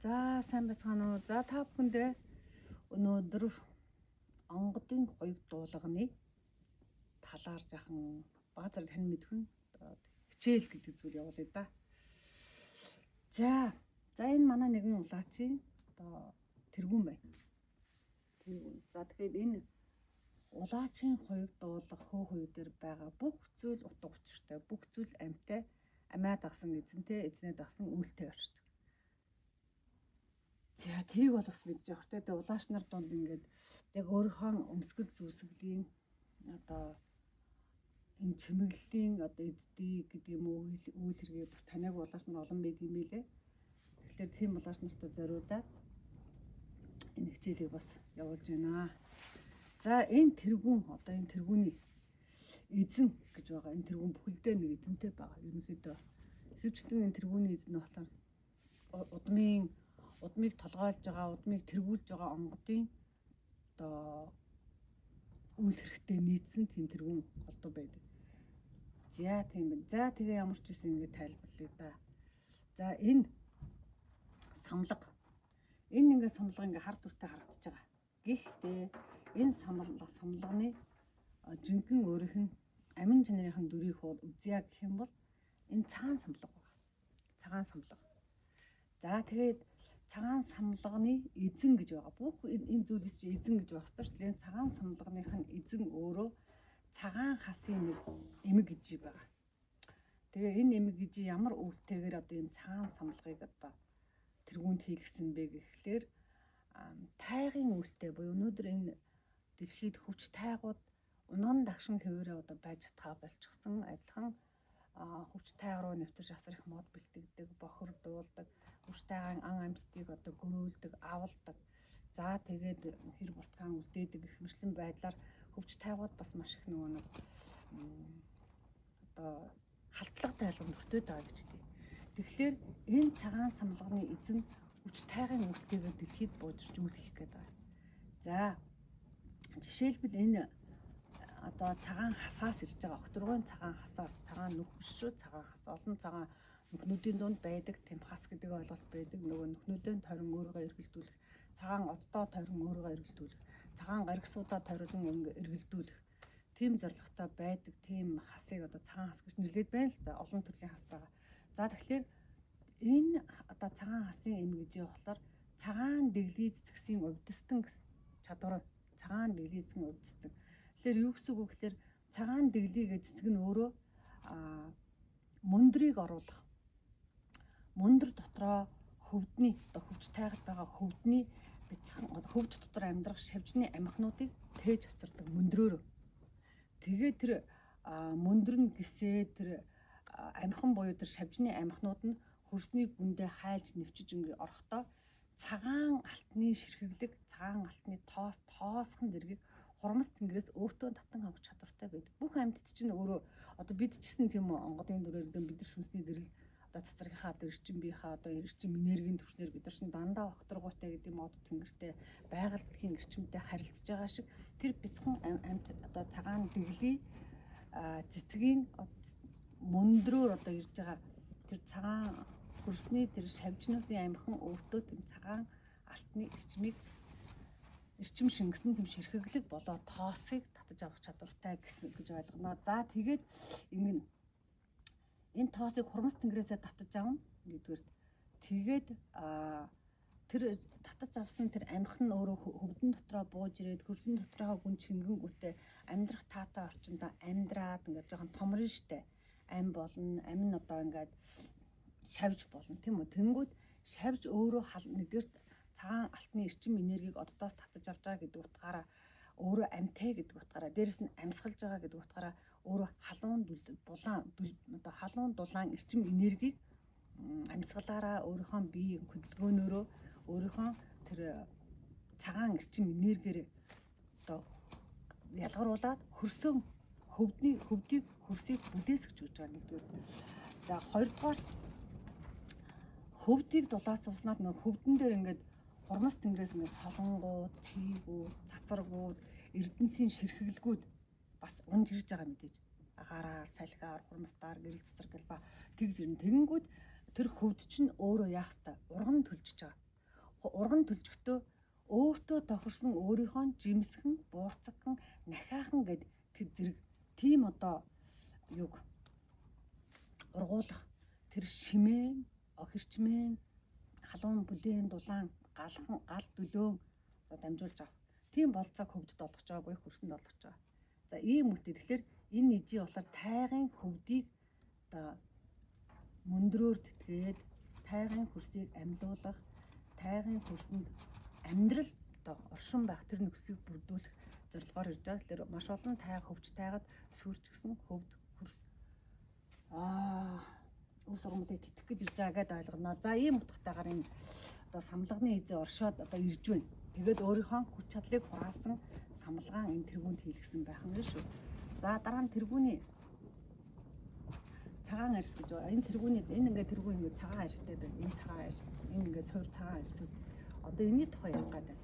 За, сайн байцгаана уу? За, та бүхэндээ өнөөдөр онгодын хоёуг дуулганы талаар жаахан бага зэрэг тань мэдхэн хичээл гэдэг зүйл явуулъя да. За, за, энэ манай нэгэн улаачийн одоо тэргүүн байна. Тэргүүн. За, тэгэхээр энэ улаачийн хоёуг дуулгах хөө хувь дээр байгаа бүх зүйл утга учиртай, бүх зүйл амьтай, амиа дагсан эзэнтэй, эзнээ дагсан үйлтэй оршдог. За, тэрийг бол бас мэдж явах хэрэгтэй. Тэгээ улаач нар дунд ингээд яг өөрийнхөө өмсгөл зүйсгэлийн одоо энэ чимэглэлийн одоо эздийг гэдэг юм уу, үйл хэргийг бас таниаг улаач нар олон байдаг юм билэ. Тэгэхээр тийм улаач нартай зориулаад энэ хичээлийг бас явуулж байна. За, энэ тэргүүн, одоо энэ тэргүүний эзэн гэж байгаа. Энэ тэргүүн бүхэлдээ нэг эзэнтэй байгаа. Ерөнхийдөө ихэвчлэн энэ тэргүүний эзэн нь болохоор удмыг толгойлж байгаа, удмыг тэргүүлж байгаа онгодын одоо үйл хэрэгтэй нийцсэн тийм тэргүүн голдуу байдаг. За, тийм байна. За, тэгээ ямар ч үсэн ингэ тайлбарлая да. За, энэ самлага. Энэ ингээ самлага ингээ хар дүртэй харагдаж байгаа. Гэхдээ энэ самлагны жинхэнэ өөрийнх нь амин чанарын дүрийг хууд үзье гэх юм бол энэ цагаан самлага байна. Цагаан самлага. За, тэгээд цагаан самлагны эзэн гэж байгаа. Бүх энэ зүйлээс чи эзэн гэж байх ёстой шүү дээ. Энэ цагаан самлагных нь эзэн өөрөө цагаан хасын нэг эмэг гэж байгаа. Тэгээ энэ эмэг гэж ямар үйлтэйгээр одоо энэ цагаан самлагыг одоо тэргуунд хийлгсэн бэ гэхлээр тайгын үйлтэй буюу өнөөдөр энэ дэлхийд хүч тайгууд унан дагшин хэвээрээ одоо байж чадхаа болчихсон. Адилхан хүч тайг руу нэвтэрч асар их мод бэлтгэдэг, бохир дуулдаг, хүч тайгаан ан амьтдыг одоо гөрөөлдөг, авалдаг. За, тэгээд хэр буртгаан үлдээдэг гэх мэтлэн байдлаар хөвч тайгууд бас маш их нөгөө нэг одоо халдлага тайлбар нөхдөд байгаа гэж хэлье. Тэгэхээр энэ цагаан самлагны эзэн хүч тайгын үйлдэлээр дэлхийд буужирч үйл хийх гээд байгаа. За, жишээлбэл, энэ одоо цагаан хасаас ирж байгаа, огторгойн цагаан хасаас, цагаан нүх биш шүү, цагаан хас, олон цагаан нүхнүүдийн дунд байдаг тийм хас гэдэг ойлголт байдаг. Нөгөө нүхнүүдийн тойрон өөрийгөө эргэлдүүлэх, цагаан оддоо тойрон өөрийгөө эргэлдүүлэх, цагаан гаргисуудаа тойруулан эргэлдүүлэх тийм зорилготой байдаг тийм хасыг одоо цагаан хас гэж нэрлээд байна л да. Олон төрлийн хас байгаа. За, тэгэхээр энэ одоо цагаан хасын эм гэж болохоор цагаан дэглий цэцгсийн увдистан гэсэн чадвар, цагаан дэглий цэцгэн увдистан. Тэгэхээр юу гэсэн үг вэ гэхээр цагаан дэглий цэцэг нь өөрөө мөндрийг оруулах, мөндөр дотроо хөвдний одоо хөвч тайгал байгаа хөвдний бяцхан хөвд дотор амьдрах шавжны амхнуудыг тээж авчирдаг мөндрөөрөө. Тэгээ тэр мөндөр нь гисээ тэр амхан буюу тэр шавжны амхнууд нь хөрсний гүндээ хайлж нэвчиж ингээ орохдоо цагаан алтны ширхэглэг, цагаан алтны тоос, тоосхон зэргийг хурмас тэнгэрээс өөртөө татан авах чадвартай байдаг. Бүх амьтад чинь өөрөө одоо бид ч гэсэн тийм онгодын дүрээр бид нар сүнсний гэрэл одоо цацрагийнхаа одоо эрчим биеийнхаа одоо эрчим энергийн түвшнээр бид нар чинь дандаа огторгуутай гэдэг юм, од тэнгэртэй, байгаль дэлхийн эрчимтэй харилцаж байгаа шиг тэр бяцхан амьт одоо цагаан дэглий цэцгийн мөндрөөр одоо ирж байгаа тэр цагаан хөрсний тэр шавжнуудын амихан өөртөө тийм цагаан алтны эрчмийг, эрчим шингэсэн тийм ширхэглэг болоо тоосыг татаж авах чадвартай гэсэн гэж ойлгоно. За, тэгээд ингэн энэ тоосыг хурмас тэнгэрээсээ татаж авна нэгдүгээр. Тэгээд тэр татаж авсан тэр амих нь өөрөө хөвдөн дотроо бууж ирээд хөрсөн дотроо гүн чингэнгүүтээ амьдрах таатай орчиндөө амьдраад ингээд жоохон томрон штэ, ам болно, ам нь одоо ингээд шавж болно, тийм үү? Тэнгүүд шавж өөрөө нэгдүгээр цагаан алтны эрчим энергийг оддоос татаж авч байгаа гэдэг утгаараа өөрөө амьтай гэдэг утгаараа, дээрэс нь амьсгалж байгаа гэдэг утгаараа өөрөө халуун булаан, одоо халуун дулаан эрчим энергийг амьсгалаараа өөрийнхөө бие хөдөлгөөнөөрөө өөрийнхөө тэр цагаан эрчим энергиэр одоо ялгаруулад хөрсөн хөвдний хөвдийг, хөрсийг бүлээсгэж өгч байгаа нэгдүгээр. За, хоёрдугаар, хөвдийг дулаас сууснаад нэг хөвдөн дээр ингээд хурмас тэнгэрээс ингээд солонгууд, чийгүүд, цацаргууд, эрдэнсийн ширхгэлгүүд бас унж ирж байгаа мэдээж. Агаараар, салхиар, хурмастаар, гэрэл цацар гэлба тэгж ирнэ. Тэгэнгүүт тэр хөвд чинь өөрөө яах ёстой? Урган төлжиж байгаа. Урган төлжөхдөө өөртөө тохирсон өөрийнхөө жимсхэн, буурцагхан, нахаахан гэд тэр зэрэг тийм одоо юг ургуулах тэр шимээн, охирчмэн, халуун бүлээн, дулаан, галхан, гал дөлөөн дамжуулж авах. Тийм болцоог хөвдөд олгож байгаа буюу хөрсөнд олгож байгаа. За ийм үлдээ. Тэгэхээр энэ ижи болохоор тайгын хөвдийг одоо мөндрөөр тэтгээд тайгын хөрсийг амьлуулах, тайгын хөрсөнд амьдрал одоо оршин байх тэр нөхцөлийг бүрдүүлэх зорилгоор ирж байгаа. Тэгэхээр маш олон тайг хөвч тайгад өсвөрч гисэн хөвд хөрс өв сургамлыг тэтгэх гэж ирж байгаа гэдээ ойлгоно. За ийм утгатайгаар энэ одоо самлагны эзэн оршоод одоо ирж байна. Тэгээд өөрийнхөө хүч чадлыг хураасан самлагаан энэ тэргуунд хийлгсэн байх нь шүү. За дараа нь тэргүүний цагаан арьс гэж байна. Энэ тэргүүний энэ ингээд тэргүүн ингээд цагаан арьстай байна. Энэ цагаан арьс, энэ ингээд суур цагаан арьсууд. Одоо энэний тухай ярих гэдэг.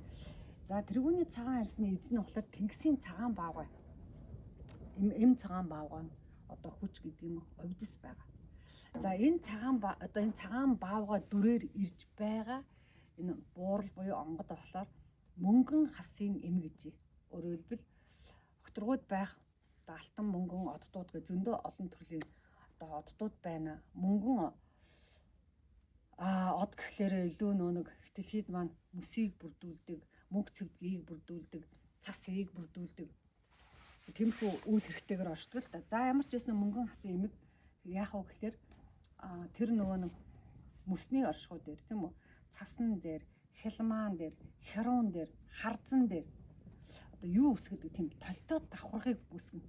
За тэргүүний цагаан арьсны эзэн нь болохоор тэнгисийн цагаан баавгай. Эм цагаан баавгай нь одоо хүч гэдэг юм овдис байгаа. За энэ цагаан одоо энэ цагаан баавгай дүрээр ирж байгаа энэ буурал буюу онгод болохоор мөнгөн хасын эм гэж. Өөрөөр хэлбэл огторгууд байх одоо алтан мөнгөн оддууд гэх зөндөө олон төрлийн одоо оддууд байна. Мөнгөн од гэхлээр илүү нөө нэг их дэлхийд маань мөсийг бүрдүүлдэг, мөнгө цэвдгийг бүрдүүлдэг, цасыг бүрдүүлдэг. Тиймэрхүү үйл хэрэгтэйгээр оршдог л та. За ямар ч байсан мөнгөн хасын эмэг яах вэ гэхлээр тэр нөгөө нэг мөсний оршихуй дээр тийм үү? Цасан дээр, хялмаан дээр, хяруун дээр, харзан дээр одоо юу үсгэдэг тийм толтой давхаргыг үүсгэнэ.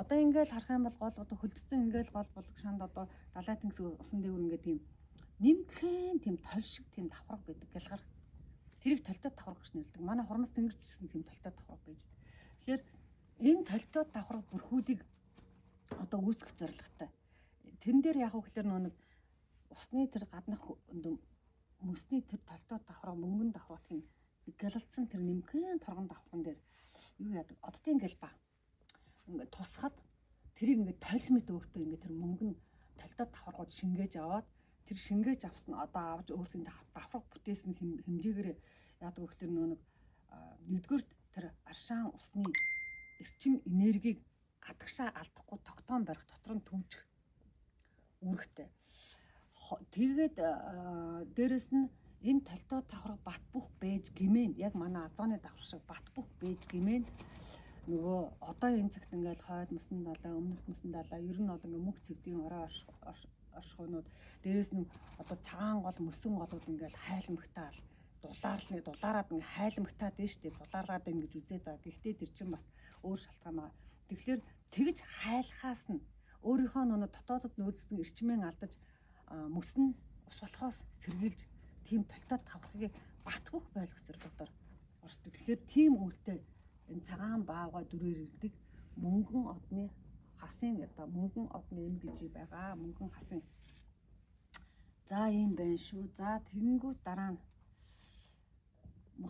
Одоо ингээл харах юм бол гол одоо хөлдсөн ингээл гол булаг шанд одоо далай тэнгис усан дээгүүр ингээд тийм нэмхэн тийм тол шиг тийм давхарга байдаг гялгар. Тэрийг толтой давхарга гэж нэрлэдэг. Манай хурмас тэнгэр гэсэн тийм толтой давхарга байж. Тэгэхээр энэ толтой давхарга бүрхүүлийг одоо үүсгэх зорилготой. Тэрэн дээр яг уу гэхээр нөгөө нэг усны тэр гаднах мөсний тэр толтой давхарга мөнгөн давхарга тийм гялалцсан тэр нэмхэн торгон давхарган дээр юу яадаг оддын гэлба ингээд тусахад тэрийг ингээд тол мэт өөртөө ингээд тэр мөнгө нь толтой давхаргууд шингээж аваад тэр шингээж авсан одоо авч өөртөө давхарга бүтээсэн хэмжээгээр яадаг вэ гэхээр нөгөө нэг нэгдүгээр тэр аршаан усны эрчим энергийг гадагшаа алдахгүй тогтоон барих, дотор нь түвжих үүрэгтэй. Тэгээд дээрэс нь энэ толтой давхарга бат бөх бэж гимэн яг манай азооны давхарга шиг бат бөх бэж гимэн нөгөө одоо энэ цагт ингээл хойд мөсөн далай, өмнөх мөсөн далай ер нь бол ингээ мөнх цэвдийн орой оршихуйнууд дээрэс нь одоо цагаан гол мөсөн голууд ингээл хайлмагтаал дулаарлны дулаараад ингээ хайлмагтаад дээ штэ дулаарлаад байна гэж үзээд байгаа. Гэхдээ тэр чинь бас өөр шалтгаан байгаа. Тэгэхээр тэгж хайлахаас нь өөрийнхөө нөгөө дотоодод нөөцлсөн эрчмэн алдаж мөс нь ус болохоос сэргийлж тийм толтой тавхыг бат бөх ойлгох зорилгоор оршдог. Тэгэхээр тийм үйлтэй энэ цагаан баавгай дүрээр ирдэг мөнгөн одны хасын одоо мөнгөн одны эм гэж байгаа. Мөнгөн хасын. За ийм байна шүү. За тэгэнгүүт дараа нь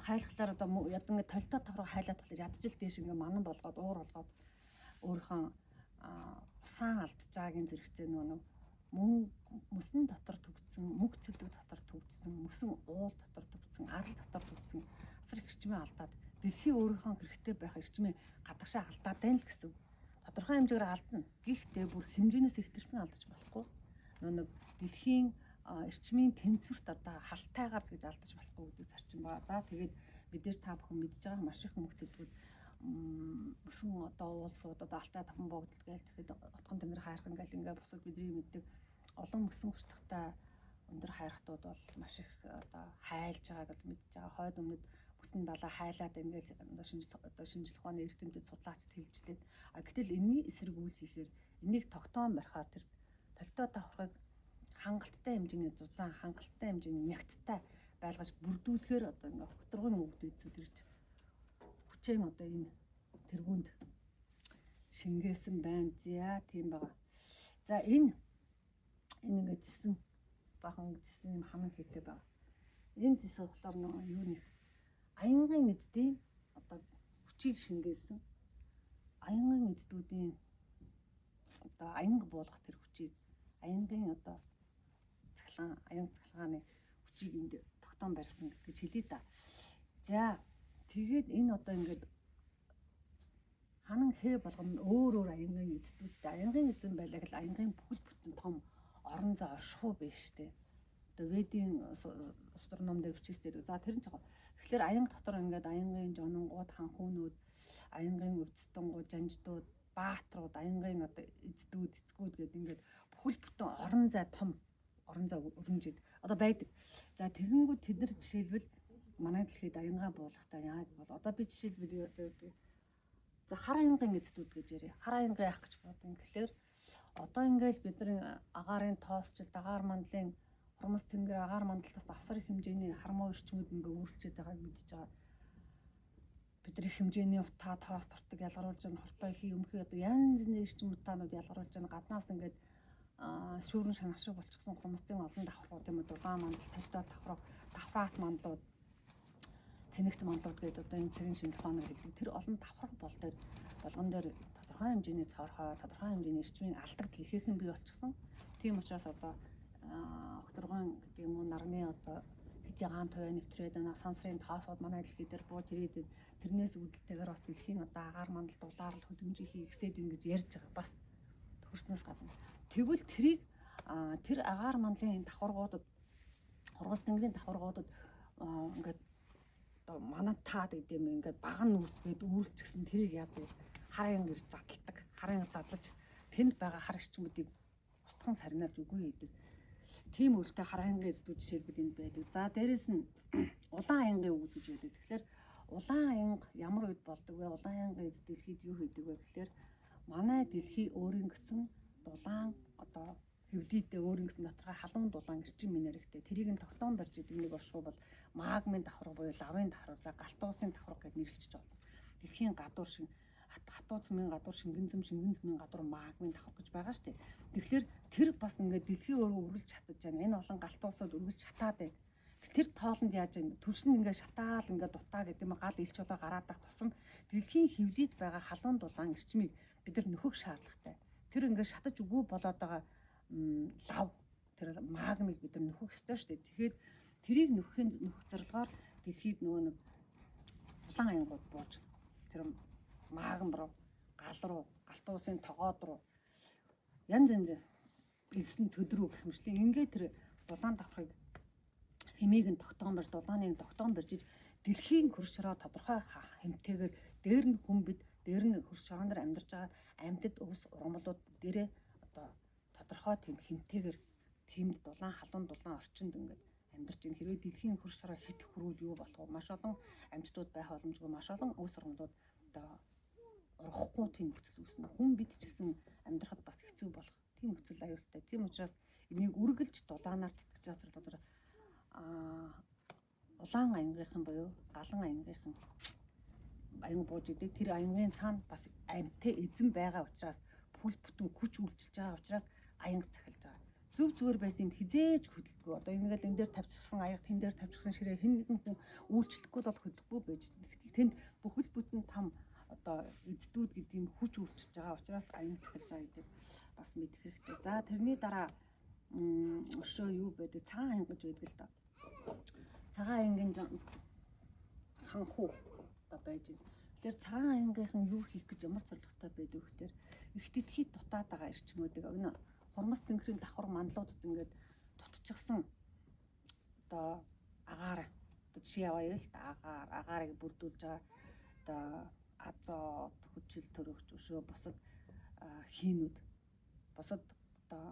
хайлахлаар одоо ядан ингээ толтой тавруу хайлаад болохоор ядаж л дээш ингээ манан болгоод уур болгоод өөрийнхөө усаан алдж байгаагийн зэрэгцээ нөгөө мөн мөсөн дотор түгдсэн, мөнх цэвдэг дотор түгдсэн, мөсөн уул дотор түгдсэн, арал дотор түгдсэн асар их эрчмээ алдаад дэлхий өөрийнхөө хэрэгтэй байх эрчмээ гадагшаа алдаад байна л гэсэн. Тодорхой хэмжээгээр алдна. Гэхдээ бүр хэмжээнээс ихтэрсэн алдаж болохгүй. Нөгөө нэг дэлхийн эрчмийн тэнцвэрт одоо халтайгаар гэж алдаж болохгүй гэдэг зарчим байна. За тэгээд мэдээж та бүхэн мэдж байгаа маш их мөнх цэвдгүүд мөсөн одоо уулсууд одоо алтай тавхан богдол гээл тэгэхэд отгон тэнгэр хайрхан гээл ингээ бусад бидний мэддэг олон мөсөн хүчтэй өндөр хайрхтууд бол маш их одоо хайлж байгааг бол мэдж байгаа. Хойд өмнөд мөсөн далай хайлаад ингээл одоо шинжлэх одоо шинжлэх ухааны эрдэмтэд судлаачид хэлжлээ. А гэтэл энэний эсрэг үйл хийхээр энийг тогтоон барихаар тэр толтой давхаргыг хангалттай хэмжээний зузаан, хангалттай хэмжээний нягттай байлгаж бүрдүүлэхээр одоо ингээ хөторгон өвдөд ирж хүчээн одоо энэ тэргуунд шингээсэн байна. За тийм байгаа. За энэ ингээ зэсэн бахан зэсэн юм ханан хийтэй байгаа. Энэ зэс болохоор нөгөө юу нэх аянгийн эздийн одоо хүчийг шингээсэн аянгийн эздүүдийн одоо аянга буулгах тэр хүчийг аянгийн одоо цахилгаан аянга цахилгааны хүчийг энд тогтоож тогтоон барьсан гэж хэлье да. За тэгээд энэ одоо ингээд ханан хээ болгоно нь өөр өөр аянгийн эздүүдтэй. Аянгийн эзэн байлаа гэл аянгийн бүхэл бүтэн том орон зай оршихуй биш штэ. Одоо ведийн судар ном дээр бичээстэй. За тэр нь ч яг. Тэгэхээр аянга дотор ингээд аянгийн жононгууд, ханхүүнүүд, аянгийн өвцөтөнгүүд, жанждууд, баатрууд, аянгийн одоо эздүүд, эцгүүд гэдэг ингээд бүхэл бүтэн орон зай том орон зай өрнжид одоо байдаг. За тэгэнгүүт тэд нар жишээлбэл манай дэлхийд аянгаа буулгахтаа яаж бол одоо би жишээлбэл одоо юу за хар аянгийн эздүүд гэж яриа. Хар аянгийн яах гэж бодсон гэхлээр одоо ингээл бидний агаарын тоосчилд, агаар мандлын хурмас тэнгэр агаар мандал бас асар их хэмжээний хармуу эрчмүүд ингээ үүрэлчээд байгааг мэдж байгаа. Бид нар их хэмжээний утаа тоос тортог ялгаруулж байгаа, хортой хий өмхий одоо янз янзын эрчим утаанууд ялгаруулж байгаа. Гаднаас ингээд шүүрэн шанашиг болчихсон хурмастын олон давхрууд юм уу, дулаан мандал, тавтаа давхраг, давхраат мандлууд, цэнэгт мандлууд гэдэг одоо энэ цэгэн шинжлэх ухаанаар хэлдэг. Тэр олон давхраг бол дээр болгон дээр тодорхой хэмжээний цоорхой, тодорхой хэмжээний эрчмийн алдагдал ихээхэн бий болчихсон. Тийм учраас одоо огторгон гэдэг юм уу, нарны одоо хэд ягаан туяа нэвтрээд байна. Сансрын тоосууд манай дэлхий дээр бууж ирээд тэрнээс үүдэлтэйгээр бас дэлхийн одоо агаар мандал дулаарл хөлөмжийн хийгсээд ингэж ярьж байгаа бас төхөрснөөс гадна. Тэгвэл тэрийг тэр агаар мандлын давхаргуудад, хургас тэнгэрийн давхаргуудад ингээд одоо манай таад гэдэг юм ингээд баган нүсгээд үүрэлчихсэн тэрийг яадаг харын гэр задалдаг. Харын задлаж тэнд байгаа хар эрчмүүдийг устхан сарниалж үгүй хийдэг. Тийм үлдээ хараангийн эздүүд жишээлбэл энд байдаг. За дээрэс нь улаан аянгийн үг гэж байдаг. Тэгэхээр улаан аянга ямар үед болдог вэ? Улаан аянгийн эз дэлхийд юу хийдэг вэ гэхээр манай дэлхий өөрийн гэсэн дулаан одоо хэвлийдээ өөрийн гэсэн тодорхой халуун дулаан эрчим энергитэй. Тэрийг нь тогтоон барьж идэг нэг оршихуй бол магмын давхарга буюу лавын давхарга, за галтуусын давхарга гэд нэрлэж байна. Дэлхийн гадуур шин хатуу цөмийн гадуур, шингэн зэм, шингэн цөмийн гадуур магмын давхарга гэж байгаа шүү дээ. Тэгэхээр тэр бас ингээд дэлхийн өөрөө үргэлж шатаж байна. Энэ олон галтуусууд үргэлж шатаад байна. Тэр тоолонд яаж вэ? Түлшин ингээд шатаал ингээд дутаа гэдэг юм гал илч болоо гараад ах тусам дэлхийн хэвлийд байгаа халуун дулаан эрчмийг бид нар нөхөх шаардлагатай. Тэр ингээд шатаж үгүй болоод байгаа лав тэр магмыг бид нар нөхөх ёстой шүү дээ. Тэгэхээр тэрийг нөхөхийн нөхөх зорилгоор дэлхийд нөгөө нэг улаан аянгууд бууж тэр магм руу, гал руу, галтуусын тогоод руу янз янз элсэн цөл рүү гэх мэтлэн ингээд тэр дулаан давхрыг хэмээг нь тогтоон барьж, дулааныг тогтоон барьж иж дэлхийн хөрш шороо тодорхой хэмтээгээр дээр нь хүн бид дээр нь хөрш шороон дээр амьдарч байгаа амьтад өвс ургамлууд бүгдээрээ одоо тодорхой тийм хэмтээгээр тэнд дулаан халуун дулаан орчинд ингээд амьдарч байна. Хэрвээ дэлхийн хөрш шороо хит хөрүүл юу болох вэ? Маш олон амьтдууд байх боломжгүй, маш олон өвс ургамлууд одоо ургахгүй тийм нөхцөл үүснэ. Хүн бид ч гэсэн амьдрахад бас хэцүү болох тийм нөхцөл аюултай. Тийм учраас энийг үргэлж дулаанаар тэтгэж байгаа зорилгоор улаан аянгийнхан буюу галан аянгийнхан аянга бууж идэг. Тэр аянгийн цаана бас амьтаа эзэн байгаа учраас бүхэл бүтэн хүч үйлчилж байгаа учраас аянга захилж байгаа. Зөв зүгээр байсан юм хизээж хөдөлдгөө. Одоо ингээл энэ дээр тавьчихсан аяга, тэн дээр тавьчихсан ширээ хэн нэгэн хүн үйлчлэхгүй бол хөдлөхгүй байж. Тэгтэл тэнд бүхэл бүтэн там одоо эздүүд гэдэг юм хүч үйлчилж байгаа учраас аянга захилж байгаа гэдэг бас мэдэх хэрэгтэй. За тэрний дараа өшөө юу байдаг? Цагаан аянга гэж байдаг л да. Цагаан аянгийн ханхүү одоо байж байна. Тэгэхээр цагаан аянгийнхан юу хийх гэж ямар зорилготой байдаг вэ гэхээр их дэлхийд дутаад байгаа эрчмүүдийг энэ хурмас тэнгэрийн давхар мандлуудад ингээд дутчихсан одоо агаар одоо жишээ яваа л да агаар агаарыг бүрдүүлж байгаа одоо азот, хүчил төрөгч өшөө бусад хийнүүд бусад одоо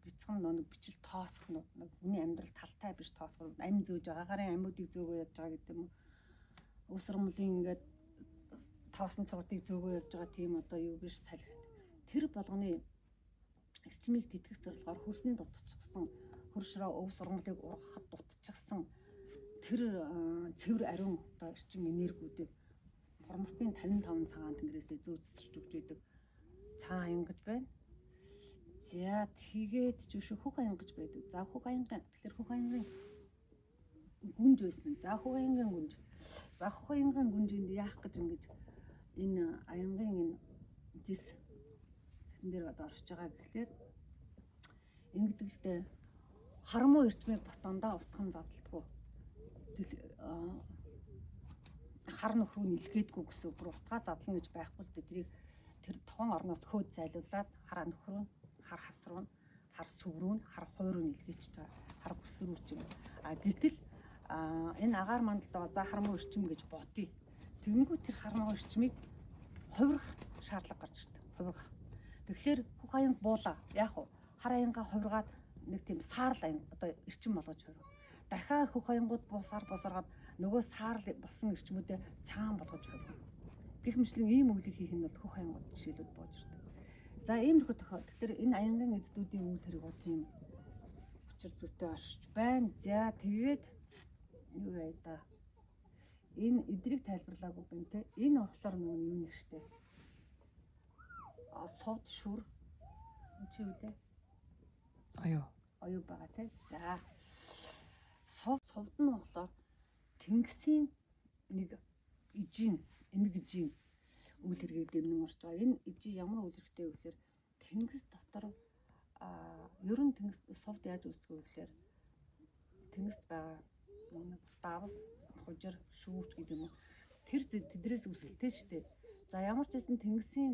бяцхан нэг бичил тоосхнууд нэг хүний амьдрал талтай биш тоосхнууд амь зөөж байгаа агарын амьуудыг зөөгөө явж байгаа гэдэг юм уу өсөрмөлийн ингээд тоосон цувдыг зөөгөө явж байгаа тийм одоо юу биш салхит тэр болгоны эрчмийг тэтгэх зорилгоор хөрсөн дутчихсан хөр шороо өв сургамлыг ургахад дутчихсан тэр цэвэр ариун одоо эрчим энергиудыг хурмстын 55 цагаан тэнгэрээсээ зөө цэцэрч өгч байдаг цагаан аянга гэж байна. За тэгээд ч өшөө хөг аянга гэж байдаг. За хөг аянга тэгэхээр хөг аянгийн гүнж байсан. За хөг аянгийн гүнж. За хөг аянгийн гүнжинд яах гэж ингэж энэ аянгийн энэ зэс зэсэн дээр одоо оршиж байгаа гэхлээр ингэдэг л дээ. Хармуу эрчмийг бас дандаа устхан задалдаггүй. Хар нөхрөө нилгээдгүү гэсэн бүр устгаа задлана гэж байхгүй л дээ. Тэрийг тэр тухайн орноос хөөд зайлуулад хар нөхрөө, хар хас руу, хар сүв рүү, хар хой руу нилгээчихэж байгаа. Хар бүс рүү ч юм. А гэтэл энэ агаар мандалд байгаа за хармуу эрчим гэж ботъё. Тэгэнгүүт тэр хармуу эрчмийг хувирах шаардлага гарч ирдэг. Хувирах. Тэгэхээр бүх аянг буула. Яг уу хар аянгаа хувиргаад нэг тийм саарл аян одоо эрчим болгож хувирах. Дахиад хөх аянгууд буусаар босоргаад нөгөө саарл болсон эрчмүүдээ цагаан болгож хувирах. Гэх мэтлэн ийм үйлийг хийх нь бол хөх аянгууд жишээлүүд бууж ирдэг. За иймэрхүү тохиол. Тэгэхээр энэ аянгийн эздүүдийн үйл хэрэг бол тийм учир зүйтэй оршиж байна. За тэгээд юу яа да. Энэ эдрийг тайлбарлаагүй юм те. Энэ болохоор нөгөө юу нэг штэ. А сувд шүр чи юу лээ? Оюу. Оюу байгаа те. За. Сувд нь болохоор тэнгисийн нэг ижийн, эмэг ижийн үйл хэргийг дэмнэн орж байгаа. Энэ ижи ямар үйл хэрэгтэй вэ гэхээр тэнгис дотор ер нь тэнгис сувд яаж үүсдэг вэ гэхээр тэнгист байгаа нэг давс, хужир, шүүрч гэдэг юм уу. Тэр тэдрээс үүсэлтэй шүү дээ. За ямар ч байсан тэнгисийн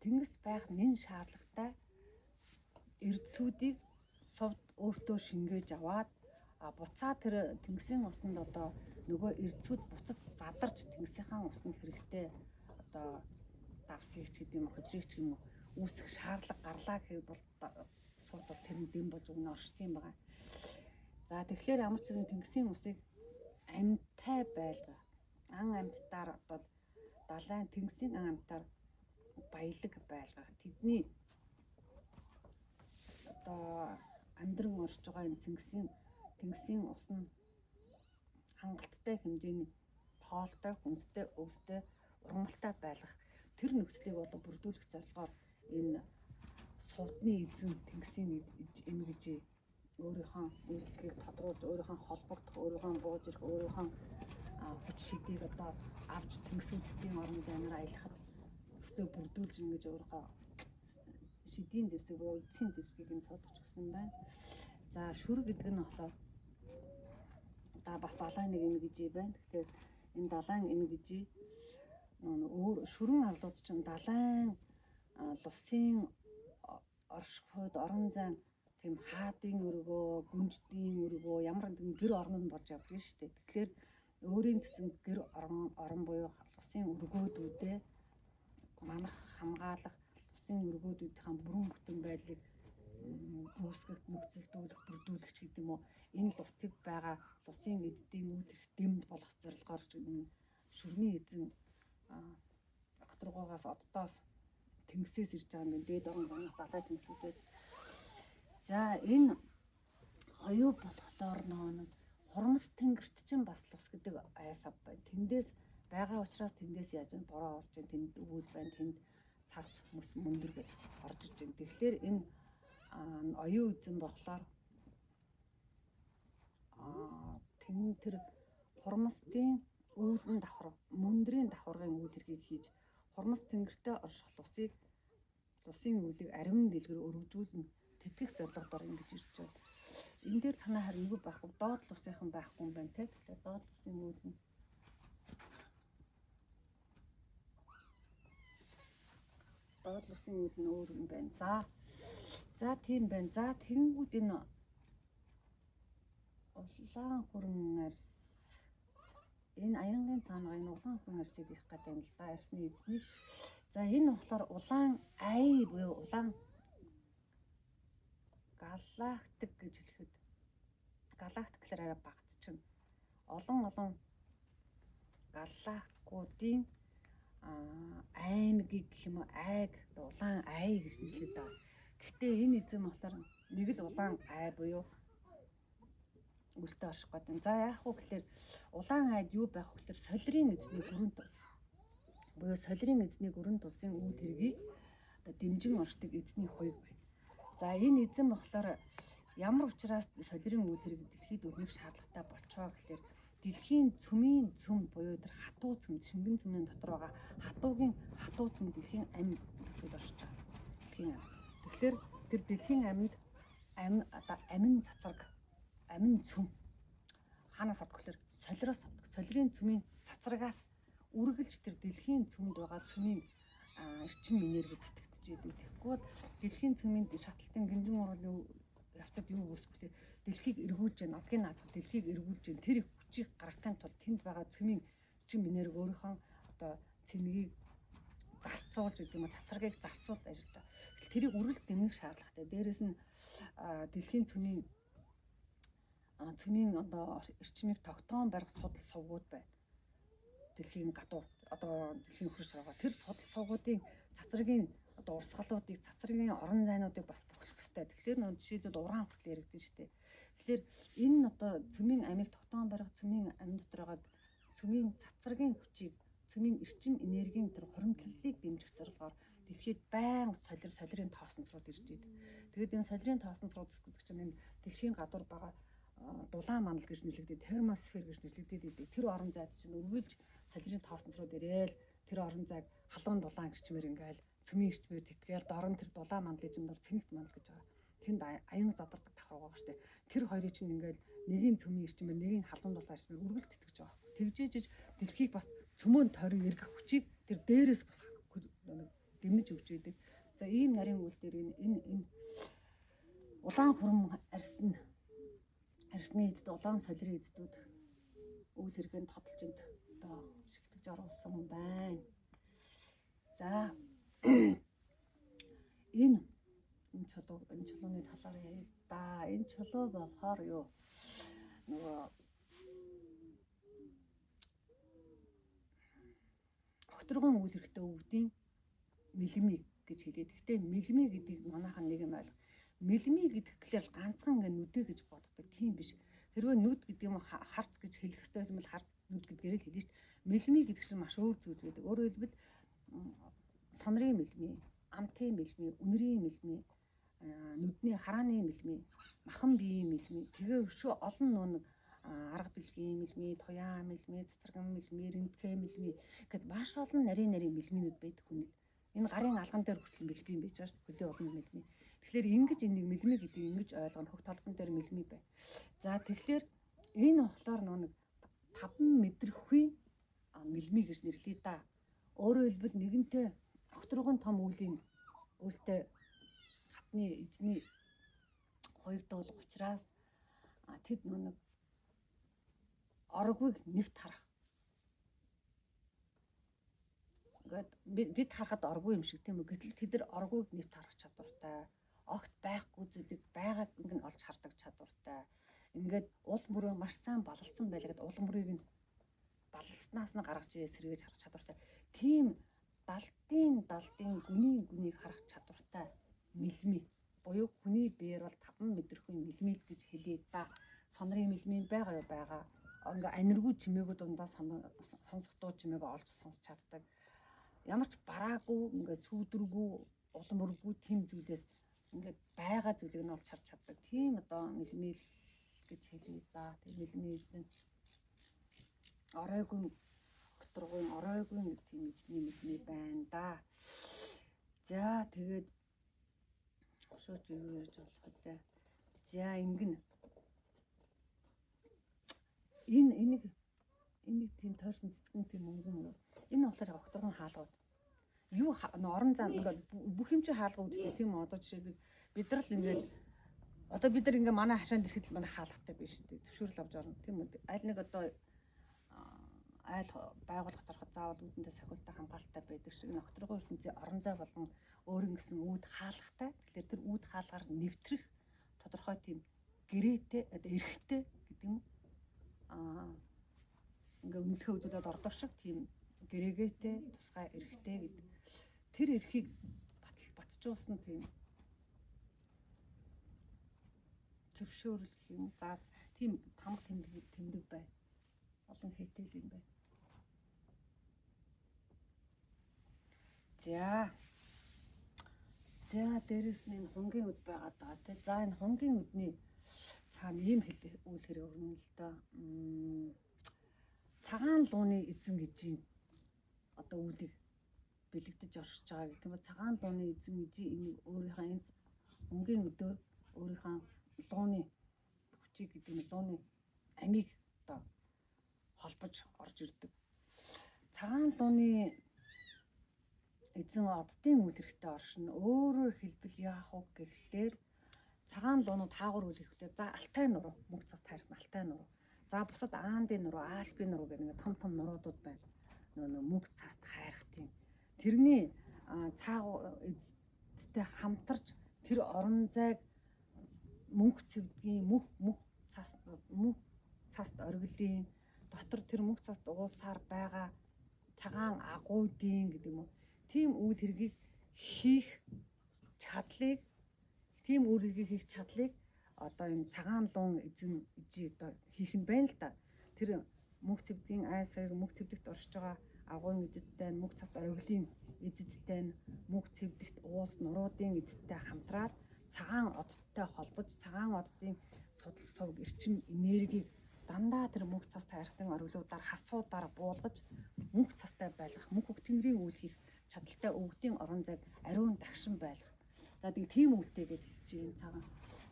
тэнгис байх нэн шаардлагатай эрдсүүдийг сувд өөртөө шингээж аваад буцаа тэр тэнгисийн усанд одоо нөгөө эрдсүүд буцад задарч тэнгисийнхаа усанд хэрэгтэй одоо давсыг ч гэдэг юм уу, хужирыг ч юм уу үүсэх шаардлага гарлаа гэхэд бол сувд бол тэр нь дэм болж өгнө оршдог юм байна. За тэгэхээр ямар ч нэгэн тэнгисийн усыг амьтай байлгах, ан амьтдаар одоо далайн тэнгисийн ан амьтаар баялаг байлгах, тэдний одоо амьдран орж байгаа энэ тэнгисийн ус нь хангалттай хэмжээний тоолтой, хүнстэй, өвстэй, ургамалтай байлгах тэр нөхцөлийг одоо бүрдүүлэх зорилгоор энэ сувдны эзэн тэнгисийн эмгэж өөрийнхөө үйлчлэгийг тодруулж, өөрийнхөө холбогдох, өөрийнхөө бууж ирэх, өөрийнхөө хүч шидийг одоо авч тэнгисүүдийн орон зайнаар аялахад өстөө бүрдүүлж ингэж өөрийнхөө шидийн зэвсэг буюу эцсийн зэвсгийг нь суулгаж өгсөн байна. За шүр гэдэг нь болохоор да бас далайн нэг эмгэж байна. Тэгэхээр энэ далайн эмгэж өөр шүрэн арлууд чинь далайн лусын оршихуйд орон зайн тийм хаадын өргөө, гүнждийн өргөө ямар нэгэн гэр орон нь болж явдаг шүү дээ. Тэгэхээр өөрийн гэсэн гэр орон буюу лусын өргөөдүүдээ манах, хамгаалах, лусын өргөөдүүдийнхаа бүрэн бүтэн байдлыг үүсгэх, нөхцөлдүүлэх, бүрдүүлэх ч гэдэг юм уу. Энэ лус төв байгаа лусын эздийн үйл хэрэг дэмд болох зорилгоор шүрний эзэн Огторгоогоос, оддоос, тэнгисээс ирж байгаа юм. Дээд орон зайнаас, далай тэнгисүүдээс. За энэ оюу болохоор нөгөө хурмас тэнгэрт чинь бас лус гэдэг айс ав байна. Тэндээс байгаа учраас тэндээс яаж нь бороо орж ин, тэнд өвөл байна, тэнд цас мөс мөндөр гэж орж ирж байна. Тэгэхээр энэ оюу эзэн болохоор тэн тэр хурмастын үүлэн давхар, мөндрийн давхаргын үйл хэргийг хийж хурмас тэнгэртээ орших лусыг лусын үүлийг ариун дэлгэр өргөжүүлнэ тэтгэх зорилгоор ингэж ирж байна. Энэ дээр танаа харин юу байхгүй, доод лусынхан байхгүй юм байна те. Тэгэхээр доод лусын үйл нь доод лусын үйл нь өөр юм байна. За за тийм байна. За тэгэнгүүт энэ улаан хүрэн арьс энэ аянгийн цаанаа энэ улаан хүрэн арьсыг их гэдэг юм л да. Арьсны эзнийг. За энэ болохоор улаан ай буюу улаан галактик гэж хэлэхэд галактик гэхэлэр арай багтчихна. Олон олон галактикуудын аймгийг гэх юм уу, айг, улаан ай гэж нэрлэдэг байгаа. Гэхдээ энэ эзэн болохоор нэг л улаан ай буюу үлдээ орших гэдэг. За яах вэ гэхэлэр улаан айд юу байх вэ гэхэлэр солирын эзний гүрэн тус. Буюу солирын эзний гүрэн тусын үйл хэргийг одоо дэмжин оршдог эзний хуйг байна. За энэ эзэн болохоор ямар учраас солирын үйл хэрэг дэлхийд өрнөх шаардлагатай болчихоо гэхэлэр дэлхийн цөмийн цөм буюу тэр хатуу цөм, шингэн цөмийн дотор байгаа хатуугийн хатуу цөм дэлхийн амь зүйл оршиж байгаа. Дэлхийн амь. Тэгэхээр Тэр дэлхийн амьд ам одоо амин цацраг, амин цөм хаанаас авдаг гэхээр солироос авдаг. Солирын цөмийн цацрагаас үргэлж тэр дэлхийн цөмд байгаа цөмийн эрчим энерги тэтгэж идэг. Тэгэхгүй бол дэлхийн цөмийн шатлалтын гинжин уруулын явцад юу үүсэх вэ? Дэлхийг эргүүлж яана, одгийн наазах дэлхийг эргүүлж яана. Тэр хүчийг гаргахын тулд тэнд байгаа цөмийн эрчим энерги өөрийнхөө одоо цэнгийг зарцуулж гэдэг юм уу, цацрагийг зарцуулж ажиллаж байгаа. Тэгэхээр тэрийг үргэлж дэмнэх шаардлагатай. Дээрээс нь дэлхийн цөмийн цөмийн одоо эрчмийг тогтоон барих судал сувгууд байна. Дэлхийн гадуур одоо дэлхийн хөрш байгаа. Тэр судал сувгуудын цацрагийн одоо урсгалуудыг, цацрагийн орон зайнуудыг бас бохих хэрэгтэй. Тэгэхээр нөө жишээлбэл уран хүртэл яригдэн штэ. Тэгэхээр энэ одоо цөмийн амийг тогтоон барих, цөмийн амин дотор байгаа цөмийн цацрагийн хүчийг, цөмийн эрчим энергийн тэр хуримтлалыг дэмжих зорилгоор дэлхийд байнга солир солирын тоосонцрууд ирж идэг. Тэгээд энэ солирын тоосонцрууд гэдэг чинь энэ дэлхийн гадуур байгаа дулаан мандал гэж нэрлэгдээд, термосфер гэж нэрлэгдээд идэг. Тэр орон зайд чинь өргөлж солирын тоосонцрууд ирээл тэр орон зайг халуун дулаан гэрчмээр ингээл цөмийн эрчмээр тэтгээл дорн тэр дулаан мандлын чинь дор цэнэгт мандал гэж байгаа. Тэнд аян задардаг давхар байгаа штэ. Тэр хоёрыг чинь ингээл нэгийн цөмийн эрчмээр, нэгийн халуун дулаан эрчмээр үргэлж тэтгэж байгаа. Тэгжээж дэлхийг бас цөмөн тойрон эргэх хүчийг тэр дээрээс бас дэмнэж өгч байдаг. За ийм нарийн үйл дээр энэ энэ улаан хурим арьсна арьсны эзэд улаан солирын эзэдүүд үйл хэрэгэнд тодолжинд одоо шигтгэж оруулсан байна. За энэ энэ чулуу энэ чулууны талаар яриа да. Энэ чулуу болохоор юу нөгөө огторгон үйл хэрэгтэй өвдийн мэлми гэж хэлээд. Гэхдээ мэлми гэдгийг манайхан нэг юм ойлго. Мэлми гэдэг гэхлээр ганцхан ингээ нүдэ гэж боддог. Тийм биш. Хэрвээ нүд гэдэг юм харц гэж хэлэх ёстой байсан бол харц нүд гэдгээрээ л хэлнэ шүү дээ. Мэлми гэдэг чинь маш өөр зүйл байдаг. Өөрөөр хэлбэл сонрын мэлми, амтын мэлми, үнэрийн мэлми, нүдний харааны мэлми, махан биеийн мэлми, тэгээ өшөө олон нөө арга бэлгийн мэлми, туяа мэлми, цэцэргэн мэлми, рентген мэлми гэд маш олон нарийн нарийн мэлминүүд байдаг хүн л. Энэ гарын алган дээр хүртэл мэлми байж байгаа шүү дээ. Хөлийн олон мэлми. Тэгэхээр ингэж энийг мэлми гэдгийг ингэж ойлгоно. Хөх толгон дээр мэлми байна. За тэгэхээр энэ болохоор нөө нэг 5 мэдрэхүй мэлми гэж нэрлэе да. Өөрөөр хэлбэл нэгэнтээ огторгон том үлийн үйлтэй хатны эзний хоёрдуулга учраас тэд нөө нэг оргвыг нэвт харах. Ингээд бид харахад оргүй юм шиг тийм үү? Гэтэл тэд нар оргвыг нэвт харах чадвартай. Огт байхгүй зүйлийг байгааг ингэн олж хардаг чадвартай. Ингээд уул мөрөө маш сайн балалсан байлгаад уул мөрийг нь балалснаас нь гаргаж сэргээж харах чадвартай. Тийм далдын далдын гүний гүнийг харах чадвартай мэлми буюу хүний биеэр бол 5 мэдрэхүй мэлми гэж хэлье да. Сонрын мэлми байгаа юу байгаа. Ингээ аниргүй чимээгүй дундаа сонсох дуу чимээг олж сонсч чаддаг. Ямар ч бараагүй ингээ сүүдэргүй улам өргүй тийм зүйлээс ингээд байгаа зүйлийг нь олж харж чаддаг. Тийм одоо мэлми гэж хэлье да. Тийм мэлми эзэн оройгүй огторгуйн оройгүй нэг тийм эзний мэлми байна да. За тэгээд шууд юу ярьж болох вэ? За ингэн энэ энийг энийг тийм тойрсон цэцгэн тийм мөнгөн мөнгө. Энэ болохоор огторгон хаалгууд. Юу орон зай ингээд бүх юм чи хаалга үүдтэй тийм үү? Одоо жишээлбэл бид нар л ингээд одоо бид нар ингээ манай хашаанд ирэхэд л манай хаалгатай биш үү? Зөвшөөрөл авч орно тийм үү? Аль нэг одоо айл байгууллагт ороход заавал үүдэндээ сахиултаа хамгаалалттай байдаг шиг энэ огторгон ертөнцийн орон зай болон өөр ингэсэн үүд хаалгатай. Тэгэхээр тэр үүд хаалгаар нэвтрэх тодорхой тийм гэрээтэй одоо эрхтэй гэдэг юм уу? Ингээ үнэлгээ үзүүлээд ордог шиг тийм гэрээгээтэй тусгай эрхтэй гэдэг. Тэр эрхийг батжуулсан тийм зөвшөөрөл гэх юм. За тийм тамга тэмдэг байна. Олон хийтэл юм байна. За. За дээрэс нь энэ хунгийн үд байгаад байгаа тий. За энэ хунгийн үдний цаана ийм үйл хэрэг өрнө л доо. Цагаан лууны эзэн гэж юм одоо үйлийг бэлэгдэж оршиж байгаа гэх юм ба цагаан лууны эзэн гэж энийг өөрийнхөө энэ Мөнгийн өдөөр өөрийнхөө лууны хүчийг гэдэг нь лууны амийг одоо холбож орж ирдэг. Цагаан лууны эзэн оддын үйл хэрэгтэй оршино. Өөрөөр хэлбэл яах вэ гэхлээр цагаан луунууд хаагур үйл хэрэглээ. За Алтай нуруу, мөнх цас тайрах нь Алтай нуруу. За бусад Аандын нуруу, Альпийн нуруу гэх нэг том том нуруудууд байна. Нөө мөнх цаст хайрах тийм. Тэрний цаагуур эзэдтэй хамтарч тэр орон зайг мөнх цэвдгийн мөнх цаст оргилын дотор тэр мөнх цаст уулсаар байгаа цагаан агуудын гэдэг юм уу. Тийм үйл хэргийг хийх чадлыг, тийм үйл хэргийг хийх чадлыг одоо энэ цагаан луун эзэн ижи одоо хийх нь байна л да. Тэр мөнх цэвдгийн ай саяг мөнх цэвдэгт оршиж байгаа агуйн эзэдтэй, мөнх цаст оргилын эзэдтэй, мөнх цэвдэгт уулс нуруудын эзэдтэй хамтраад цагаан оддтой холбож цагаан оддын судал сувг эрчим энергийг дандаа тэр мөнх цас тайрхтан оргилуудаар хасуудаар буулгаж мөнх цастай байлгах, мөнх тэнгэрийн үйл хийх чадaltaй өвгдийн орон зайг ариун дагшин байлгах. За тэг тийм үлтэй гэж хэлж байна цагаан.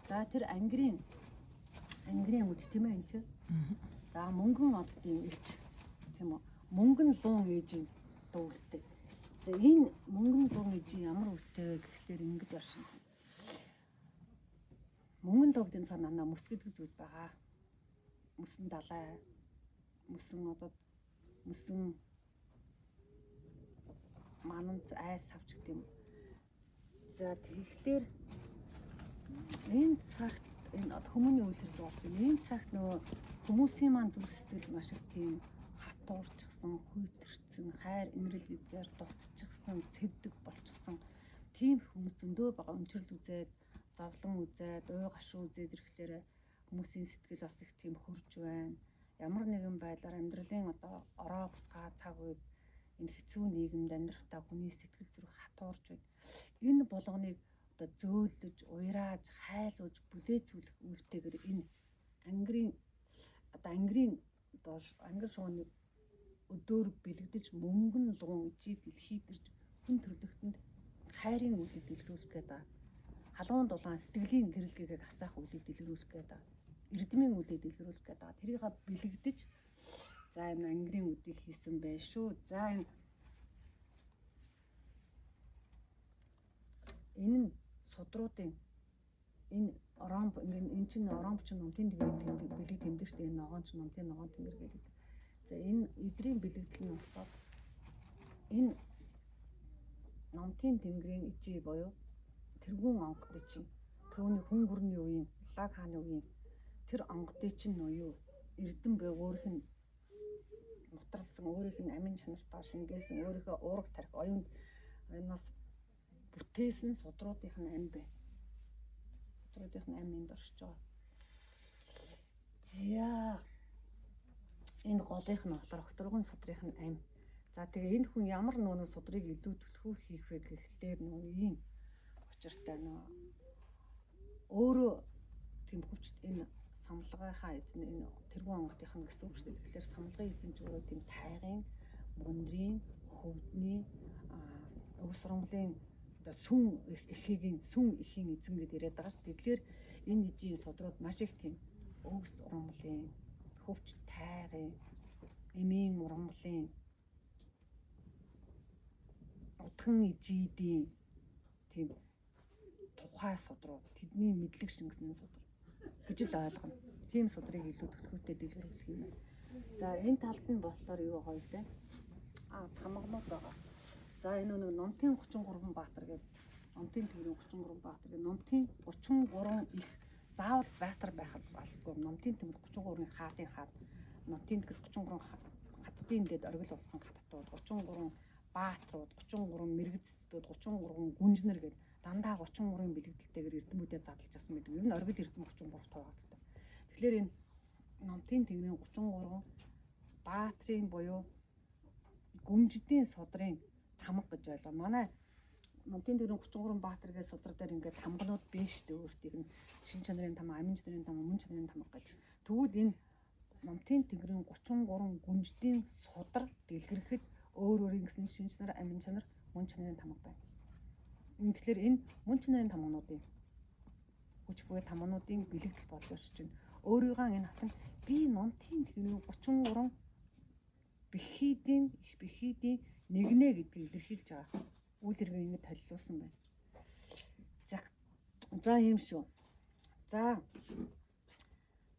За тэр ангирын үд тийм ээ энэ чи. За мөнгөн оддын элч тийм үү? Мөнгөн луун ээжийн дүүлтэй. За энэ мөнгөн луун ээжийн ямар үлтэй вэ гэхлээр ингэж оршин. Мөнгөн луугдын цаана нанаа мөс гэдэг зүйл байгаа. Мөсөн далай, мөсөн одод, мөсөн мананц айс савч гэдэг юм. За тэгэхээр энэ цагт энэ хүмүүний үйл хэрэг болж байна. Энэ цагт нөгөө хүмүүсийн маань зүрх сэтгэл маш их тийм хатуурчихсан, хүйтэрсэн, хайр инрэл гэдгээр дутчихсан, цэвдэг болчихсон тийм хүмүүс зөндөө байгаа. Өнчрөл үзээд, зовлон үзээд, уй гашуу үзээд ирэхлээр хүмүүсийн сэтгэл бас их тийм хөрж байна. Ямар нэгэн байдлаар амьдралын одоо ороо бусгаа цаг үед энэ хэцүү нийгэмд амьдрахдаа хүний сэтгэл зүрх хатуурж байна. Энэ болгоныг одоо зөөлөж, уярааж, хайлуулж, бүлээцүүлэх үйлтэйгэр энэ ангирын одоо ангирын одоо ангир шууны өдөөр бэлэгдэж мөнгөн луун ижид дэлхийд ирж хүн төрлөختөнд хайрын үйлийг дэлгэрүүлэх гээд байгаа. Халуун дулаан сэтгэлийн гэрэлгээг асаах үйлийг дэлгэрүүлэх гээд байгаа. Эрдмийн үйлийг дэлгэрүүлэх гээд байгаа. Тэрийг бэлэгдэж за энэ ангирын үдийг хийсэн байх шүү. За энэ нь судруудын энэ ромб энэ чинь ромб чинь номтын тэнгэр бэлэг тэмдэг шүү дээ. Энэ ногоон чинь номтын ногоон тэнгэр гэдэг. За энэ эдрийн бэлэгдэл нь болохоор энэ номтын тэнгэрийн ижи буюу тэргүүн онгодын чинь түүний хүн гүрний үеийн Лаг хааны үеийн тэр онгодын чинь юу эрдэм буюу өөрийнх нь нутарлсан, өөрийнх нь амин чанартаа шингээсэн, өөрийнхөө уураг тарих оюунд энэс бүтээсэн судруудынх нь ам байна. Судруудынх нь ам энд оршиж байгаа. За энэ голынх нь болохоор огторгон судрынх нь ам. За тэгээ энэ хүн ямар нөө судрыг илүү түлхүү хийх вэ гэхлээр нөө ийм учиртай нөө өөрөө тийм хүчт энэ самлагынхаа эзэн энэ тэргүүн онгодынх нь гэсэн үг шүү дээ. Тэгэхээр самлагын эзэн ч өөрөө тийм тайгын, мөндрийн, хөвдний, өвс ургамлын одоо сүн эхийн сүн эхийн эзэн гэдээ яриад байгаа шүү дээ. Тэгэхээр энэ ижийн судрууд маш их тийм өвс ургамлын, хөвч тайгын, эмийн ургамлын, удхан ижийдийн тийм тухай судруу, тэдний мэдлэг шингэсэн судар гэж л ойлгоно. Тийм судрыг илүү түлхүүртэй дэлгэрүүлэх юм байна. За энэ талд нь болохоор юу байгаа вэ? Тамганууд байгаа. За энэ нэг номтын 33 баатар гэдэг, номтын тэнгэрийн 33 баатар гэдэг номтын 33 их заавал баатар байх албагүй. Номтын тэнгэр 33-ын хаадын хаад, номтын тэнгэр 33 хаттын дэд оргил болсон хаттууд, 33 баатрууд, 33 мэрэгцэцдүүд, 33 гүнжнэр гэдэг дандаа 33-ын бэлэгдэлтэйгээр эрдэмүүдэд задлж авсан гэдэг. Ер нь оргил эрдэм 33 туугаадтай. Тэгэхээр энэ номтын тэнгэрийн 33 баатрын буюу гүмжидийн судрын тамга гэж ойлгоо. Манай номтын тэнгэрийн 33 баатар гэж судар дээр ингээд тамганууд биш шүү дээ. Өөртийг нь шин чанарын тамга, амин чанарын тамга, мөн чанарын тамга гэж. Тэгвэл энэ номтын тэнгэрийн 33 гүнжидийн судар дэлгэрхэд өөр өөрийн гэсэн шин чанар, амин чанар, мөн чанарын тамга байна. Тэгэхээр энэ мөн чанарын тамгануудын Хүч буюу тамануудын бэлэгдэл болж орж байна. Өөрийгөө энэ хатан би нунтын тэрний 33 бэхийдийн их бэхийдийн нэгнэ гэдгийг илэрхийлж байгаа. Үйл хэрэг ингэж толилуулсан байна. За ийм шүү. За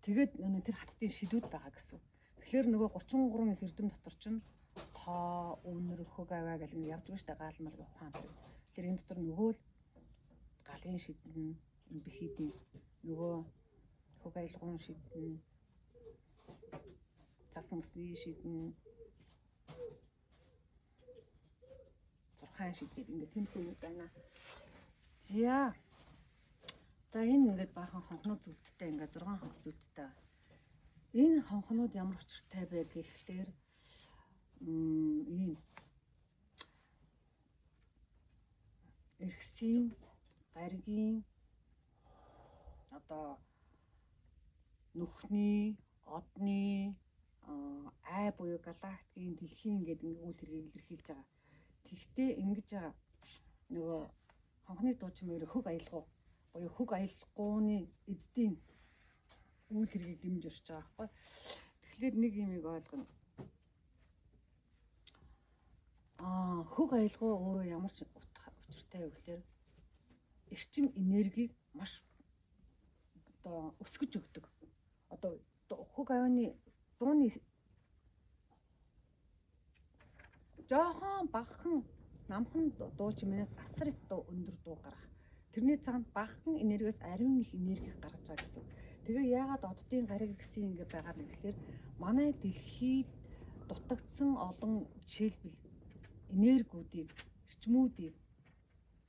тэгээд тэр хаттын шидүүд байгаа гэсэн. Тэгэхээр нөгөө 33 их эрдэм дотор чинь тоо, үнэр, хөг аваа гэл ингэ явж байгаа шүү дээ. Гаал мал гэх ухаан тэр. Тэгэхээр энэ дотор нөгөө л галын шидэн, энэ бэхийдийн нөгөө хөг аялгуун шидэн, цасан усны шидэн, зурхаан шидгээд ингээд тэмхүү юм байна. За. За энэ ингээд баахан хонхнууд зүлттэй ингээд 6 хонх зүлттэй. Энэ хонхнууд ямар учиртай вэ гэхлээр ийм эрхсийн, гаригийн одоо нүхний, одны, ай буюу галактикийн, дэлхийн гэдэг ингээд үйл хэргийг илэрхийлж байгаа. Тэгтээ ингэж байгаа нөгөө хонхны дуу чимээр хөг аялгау буюу хөг аялгууны эздийн үйл хэргийг дэмж орж байгаа байхгүй. Тэгэхээр нэг юмыг ойлгоно. Хөг аялгау өөрөө ямар ч учиртай вэ гэхээр эрчим энергийг маш одоо өсгөж өгдөг. Одоо хөг авианы дууны жоохон багахан намхан дуу чимээс асар их дуу өндөр дуу гарах. Тэрний цаана багахан энергиэс ариун их энерги гаргаж байгаа гэсэн. Тэгээ яагаад оддын гариг гэсэн ингэ байгаа юм гэхээр манай дэлхийд дутагдсан олон жишээлбэл энергиудыг, эрчмүүдийг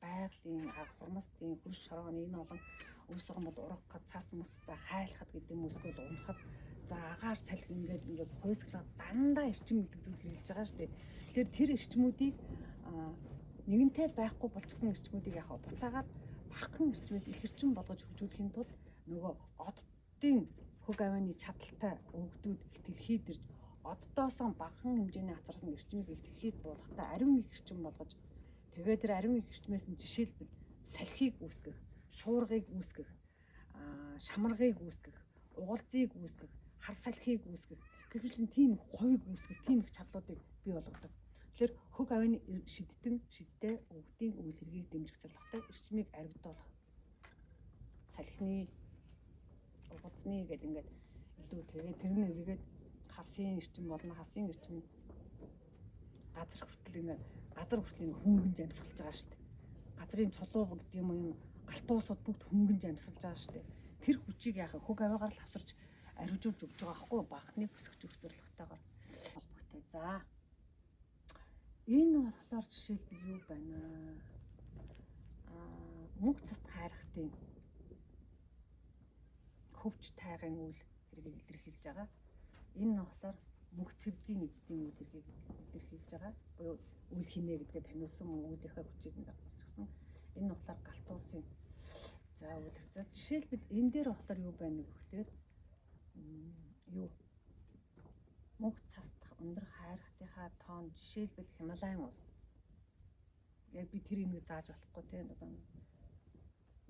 байгалийн хурмастын хөрш шорооны энэ олон үүсгэн бол ургахад, цас мөстэй хайлахад гэдэг юм эсвэл унахад, за агаар салхи ингээд ингээд хуйсгалаад дандаа эрчим гэдэг зүйл хэрэглэж байгаа шүү дээ. Тэгэхээр тэр эрчмүүдийг нэгэнтэй байхгүй болчихсон эрчмүүдийг яг буцаагаад багахан эрчмээс их эрчим болгож хөгжүүлэхийн тулд нөгөө оддын хөг авианы чадaltaй өвгдүүд их дэлхийд ирж оддоосоо багахан хэмжээний хацарсан эрчмийг их дэлхийд буулгахдаа ариун их эрчим болгож тэгээд тэр ариун их эрчмээс нь жишээлбэл салхийг үүсгэх, шуургыг үүсгэх, шамаргыг үүсгэх, угалзыг үүсгэх, хар салхийг үүсгэх гэх мэт тийм хувийг үүсгэх тийм их чадлуудыг бий болгодог. Тэгэхээр хөг авианы шидтэн шидтэй өвгдийн үйл хэргийг дэмжих зорилготой эрчмийг аривдуулах, салхины, угалзны гэдэг ингээд илүү тэгээд тэр нь эргээд хасын эрчим болно. Хасын эрчим газар хүртэл ингээд газар хүртэл ингээд хөнгөнж амьсгалж байгаа шүү дээ. Газрын чулуу гэдэг юм уу, галтуусууд бүгд хөнгөнж амьсгалж байгаа шүү дээ. Тэр хүчийг яхаа хөг авиагаар л авчирч ариужуулж өгч байгаа байхгүй багтныг өсгөж өгөх зорилготойгоор холбогтой. За энэ болохоор жишээлбэл юу байна? Мөнх цаст хайрхтын хөвч тайгын үйл хэргийг илэрхийлж байгаа. Энэ нь болохоор мөнх цэвдийн эздийн үйл хэргийг илэрхийлж байгаа. Буюу үйл хинэ гэдгээ таниулсан мөн үйлийнхээ хүчийг нь дагуулчихсан. Энэ нь болохоор галт улсын за үйл хэрэг. За жишээлбэл энэ дээр болохоор юу байна гэхээр юу мөнх цастах өндөр хайрхтынхаа тоон жишээлбэл Хималайн улс. Яг би тэр юмыг зааж болохгүй тийм одоо.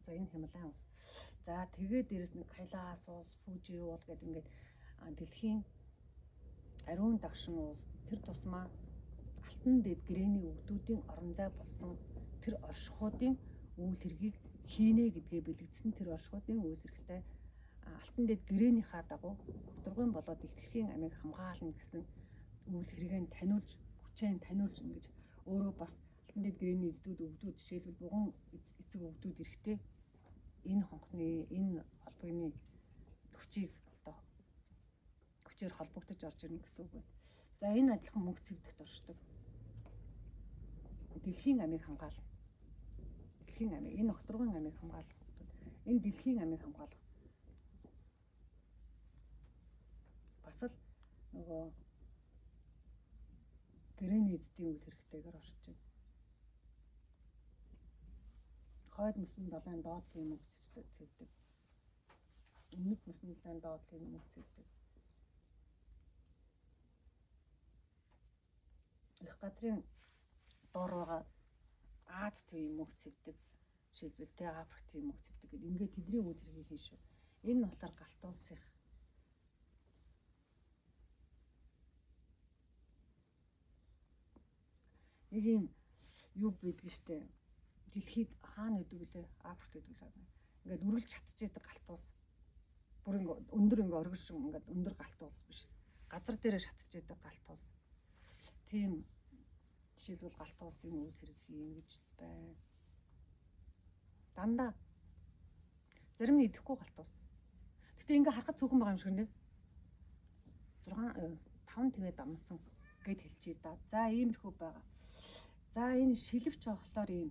За энэ Хималайн улс. За тэгээд дээрэс нь Кайлас улс, Фужи уул гэдэг ингээд дэлхийн ариун дагшин улс тэр тусмаа алтан дэд гэрээний өвдүүдийн орон зай болсон тэр оршихуйдын үйл хэргийг хийнэ гэдгээ бэлэгдсэн тэр оршихуйдын үйл хэрэгтэй алтан дэд гэрээнийхаа дагуу дургуун болоод их дэлхийн амийг хамгаална гэсэн үйл хэрэг нь таниулж хүчээ таниулж ингэж өөрөө бас алтан дэд гэрээний эздүүд өвдүүд жишээлбэл буган эцэг өвдүүд эрэхтэй энэ хонхны энэ холбооны хүчийг одоо хүчээр холбогдож орж ирнэ гэсэн үг байна. За энэ адилхан мөнгө цэвдэгт оршдог. Дэлхийн амийг хамгаална. Дэлхийн амийг энэ огторгын амийг хамгаалах. Энэ дэлхийн амийг хамгаалах. Бас л нөгөө гэрээний эздийн үйл хэрэгтэйгээр оршиж байна. Хойд мөсөн далайн доотлын мөнгө цэвдэг. Өмнөд мөсөн далайн доотлын мөнгө цэвдэг. Их газрын доор байгаа Аз төвийн мөнгө цэвдэг. Жишээлбэл тэ Африк тийм мөнгө цэвдэг гэдэг. Ингээд тэдний үйл хэргийг хийн шүү. Энэ нь болохоор галт улсынх нэг юм юу байдг штэ. Дэлхийд хаана гэдэг вүлээ? Африкт гэдэг лээ. Ингээд үргэлж шатчихэдэг галт улс. Бүр ингээд өндөр ингээд оргил шиг ингээд өндөр галт улс биш. Газар дээрээ шатчихэдэг галт улс. Тийм жишээлбэл галт улсын үйл хэрэг хийн гэж байна. Дандаа зарим нь идэхгүй галт улс. Гэтэ ингээ харахад цөөхөн байгаа юм шиг нэ. 6 5 твээ дамсан гэд хэлчихье да. За иймэрхүү байгаа. За энэ шилвч болохоор ийм.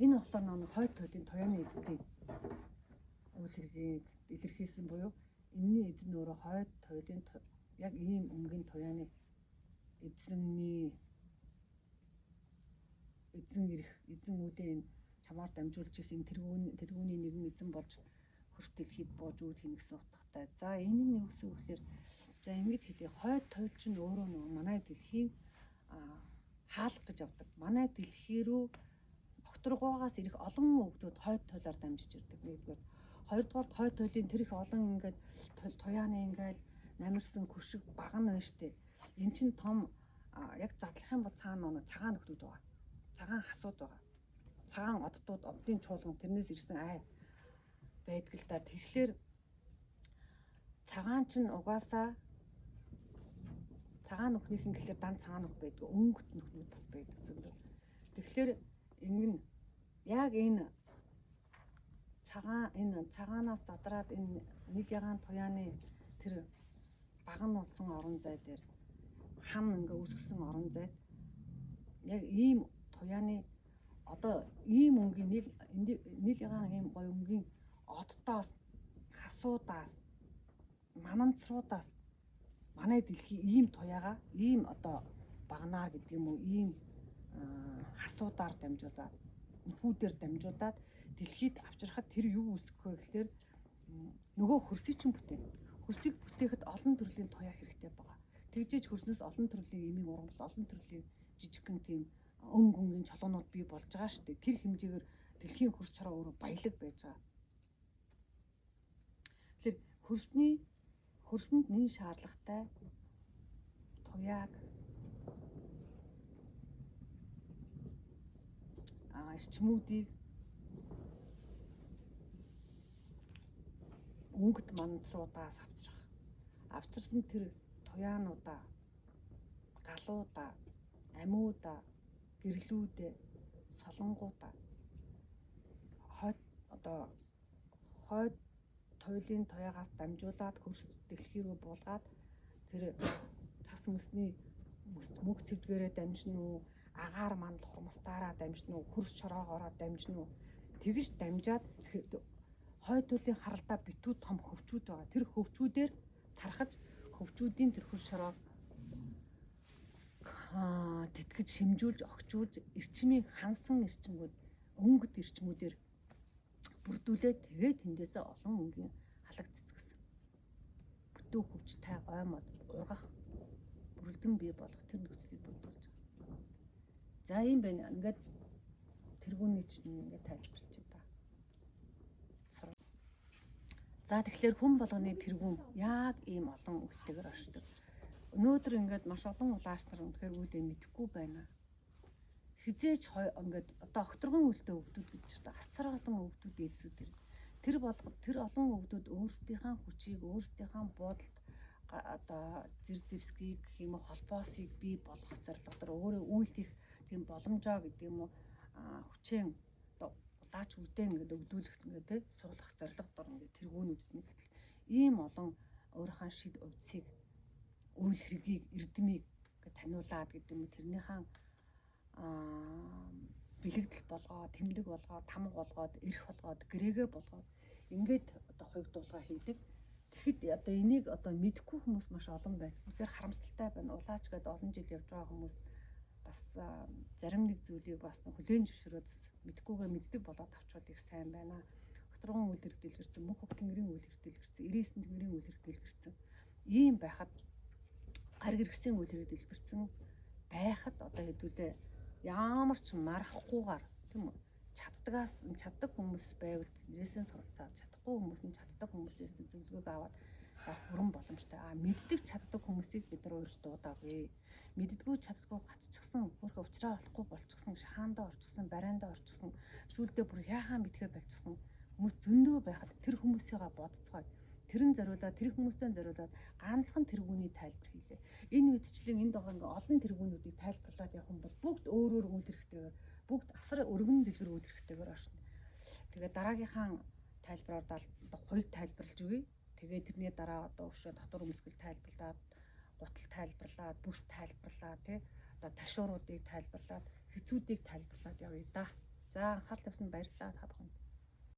Энэ болохоор нэг хойд туйлын туяаны эзэдийн үйл хэргийг илэрхийлсэн буюу энэний эзэн өөрөө хойд туйлын яг ийм өнгийн туяаны эзэнний эзэн ирэх эзэн үлээ энэ чамаар дамжуулж их энэ тэргүүний нэгэн эзэн болж хөрс дэлхийд бууж үйл хийнэ гэсэн утгатай. За энэ нь юу гэсэн үг гэхээр за ингэж хэлье. Хойд туйл чинь өөрөө нөгөө манай дэлхийн хаалга гэж явдаг. Манай дэлхий рүү огторгуугаас ирэх олон өвгдүүд хойд туйлаар дамжиж ирдэг. Нэгдүгээр. Хоёрдугаар хойд туйлын тэр их олон ингээд туяаны ингээд намирсан хөшиг баг нь байна штэ. Эн чинь том яг задлах юм бол цаана нэг цагаан нөхдүүд байгаа. Цагаан хасууд байгаа. Цагаан оддууд, оддын чуулган тэрнээс ирсэн ай байдаг л да. Тэгэхээр цагаан чинь угаасаа цагаан нүхнийхэн гэхлээр дан цагаан нүх байдаг. Өнгөт нүхнүүд бас байдаг зөндөө. Тэгэхээр ингэн яг энэ цагаан энэ цагаанаас задраад энэ нэг ягаан туяаны тэр баган болсон орон зай дээр хам ингээ үүсгэсэн орон зайд яг ийм туяаны одоо ийм өнгийн нийл ягаан ийм гоё өнгийн оддоос хасуудаас мананцруудаас манай дэлхий ийм туяагаа ийм одоо багнаар гэдэг юм уу ийм хасуудаар дамжуулаад нөхүүдээр дамжуулаад дэлхийд авчрахад тэр юу үүсгэх вэ гэхээр нөгөө хөрсийг чинь бүтээн. Хөрсийг бүтээхэд олон төрлийн туяа хэрэгтэй байгаа. Тэгжээж хөрснөөс олон төрлийн эмийн ургамал, олон төрлийн жижигхэн тийм өнгө өнгийн чолоонууд бий болж байгаа шүү дээ. Тэр хэмжээгээр дэлхийн хөрс чороо өөрөө баялаг байж байгаа. Тэгэхээр хөрсөнд нэн шаардлагатай туяаг эрчмүүдийг өнгөт манцруудаас авчрах. Авчирсан тэр туяануудаа, галуудаа, амиудаа, гэрлүүдээ, солонгуудаа хойд одоо хойд туйлын туяагаас дамжуулаад хөрс дэлхий рүү буулгаад тэр цас мөсний мөг цэвдгээрээ дамжина уу, агаар мандал хурмстаараа дамжина уу, хөрс чороогоороо дамжина уу, тэгж дамжаад хойд туйлын харалдаа битүү том хөвчүүд байгаа. Тэр хөвчүүдээр тархаж хөвчүүдийн тэр хөрс чороог тэтгэж шимжүүлж огчуулж эрчмийн хансан эрчмүүд өнгөт эрчмүүдээр бүрдүүлээд тэгээд тэндээсээ олон өнгийн халаг цэцгсэн. Бүтөө хөвчтэй гой мод ургах бүрэлдэн бий болох тэр нөхцөлийг бүрдүүлж байгаа. За ийм байна. Ингээд тэргүүний чинь ингээд тайлбарлчих та. За тэгэхээр хүн болгоны тэргүүн яг ийм олон үлтэйгээр оршдог. Өнөөдөр ингээд маш олон улаач нар үнэхээр үлээ мэдэхгүй байна. Хизээч ингээд одоо огторгон үлдээ өвдүүд гэж байна. Асар олон өвдүүд эзүүд ирнэ. Тэр болгоо тэр олон өвдүүд өөрсдийнхээ хүчийг өөрсдийнхээ буудалд одоо зэр зэвсгийг гэх юм уу холбоосыг бий болгох зорилгоор өөрөө үйлдэх тийм боломжоо гэдэг юм уу хүчээн одоо улаач үрдэн ингээд өвдүүлэх ингээд тэ суулгах зорилгоор ингээд тэргүүнүүдэд нэг хэтэл ийм олон өөрийнхөө шид өвдсийг үйл хэргийг эрдмийг ингээд таниулаад гэдэг юм уу тэрнийхээ бэлэгдэл болгоо, тэмдэг болгоо, тамга болгоод, эрх болгоод, гэрээгээ болгоод ингээд одоо хувь дуулгаа хийдэг. Тэгэхэд одоо энийг одоо мэдэхгүй хүмүүс маш олон байна. Үнэхээр харамсалтай байна. Улаач гэдэг олон жил явж байгаа хүмүүс бас зарим нэг зүйлийг бас хүлээн зөвшөөрөөд бас мэдэхгүйгээ мэддэг болоод авчвал их сайн байна. Огторгон үйл хэрэг дэлгэрсэн, мөнх хөв тэнгэрийн үйл хэрэг дэлгэрсэн, 99 тэнгэрийн үйл хэрэг дэлгэрсэн. Ийм байхад гар гэргэсэн үйл хэрэг дэлгэрсэн байхад одоо хэдүүлээ ямар ч марахгүйгээр тийм үү? Чаддагаас чаддаг хүмүүс байвал тэрнээсээ суралцаад, чадахгүй хүмүүс нь чаддаг хүмүүсээс зөвлөгөөг аваад явах бүрэн боломжтой. А мэддэг, чаддаг хүмүүсийг бид нар урьж дуудаагүй. Мэддэггүй, чаддаггүй гацчихсан, хөөрхөн уучраа олохгүй болчихсон, шахаандаа орчихсон, барайндаа орчихсон, сүүлдээ бүр яахаа мэдхээ болчихсон хүмүүс зөндөө байхад тэр хүмүүсийгээ бодцгоо. Тэрэн зориулаад, тэр хүмүүстэй зориулаад ганцхан тэргүүний тайлбар хийлээ. Энэ мэтчлэн энд байгаа ингээ олон тэргүүнүүдийг тайлбарлаад явах юм бол бүгд өөр өөр үйл хэрэгтэйгээр, бүгд асар өргөн дэлгэр үйл хэрэгтэйгээр оршино. Тэгээд дараагийнхаа тайлбараар хуйг тайлбарлаж өгье. Тэгээд тэрний дараа одоо өшөө дотор өмсгөл тайлбарлаад, гутал тайлбарлаад, бүс тайлбарлаад, тий, одоо ташууруудыг тайлбарлаад, хэзүүдийг тайлбарлаад явъя да. За, анхаарал тавьсанд баярлалаа та бүхэнд.